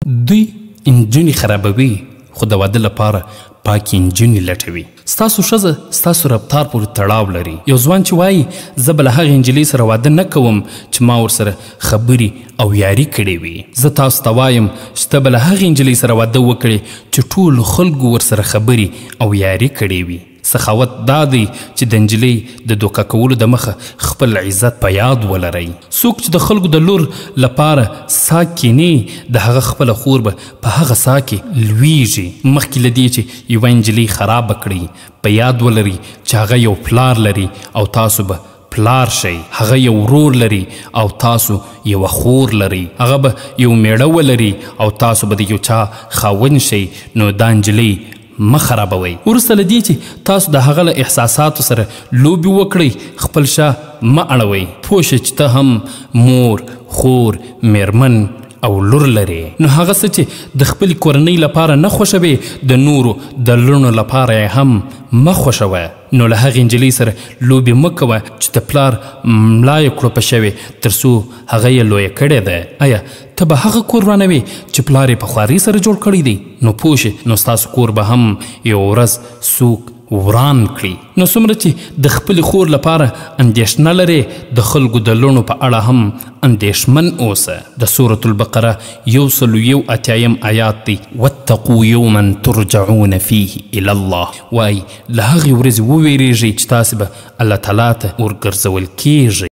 دوی نجونې خرابوي خو د واده لپاره پاکې نجونې لټوي. ستاسو ښځه ستاسو رفتار پورې تړاو لري. یو ځوان چې وایي زه به له هغې نجلۍ سره واده نه کوم چې ما ورسره خبرې او یاري کړې وي، زه تاسو ته وایم چې ته به له هغې نجلۍ سره واده وکړې چې ټولو خلکو ورسره خبرې او یاري کړې وي. سخاوت دا دی چې د نجلۍ د دوکه کولو د مخه خپل عزت په یاد ولرئ. څوک چې د خلکو د لور لپاره سا کیني، د هغه خپله خور به په هغه سا کې لویږي. مخکې له دې چې یوه نجلۍ خرابه کړئ، په یاد ولرئ چې هغه یو پلار لري او تاسو به پلار شئ. هغه یو ورور لري او تاسو یوه خور لرئ. هغه به یو میړه ولري او تاسو به د یو چا خاوند شئ. نو دا نجلۍ مه خرابوئ. وروسته له دې چې تاسو د هغه له احساساتو سره لوبې وکړئ، خپل شا مه اړوئ. پوه شئ چې ته هم مور، خور، میرمن او لور لرې. نو هغه څه چې د خپلې کورنۍ لپاره نه خوښوې، د نورو د لوڼو لپاره یې هم مه خوښوه. نو له هغې نجلۍ سره لوبې مه کوه چې د پلار ملا یې کړوپه شوې تر څو هغه یې لویه کړې ده. ایا ته به هغه کور ورانوې چې پلار یې په خوارۍ سره جوړ کړی دی؟ نو پوه شې، نو ستاسو کور به هم یوه ورځ څوک وران کړي. نو څومره چې د خپلې خور لپاره اندېښنه لرې، د خلکو د لوڼو په اړه هم اندېښمن اوسه. د سورة البقره 181 آیات دی، واتقوا یوما ترجعون فیه الی الله. وایي له هغې ورځې وویریږئ چې تاسې به الله تعالی ته ورګرځول کیږئ.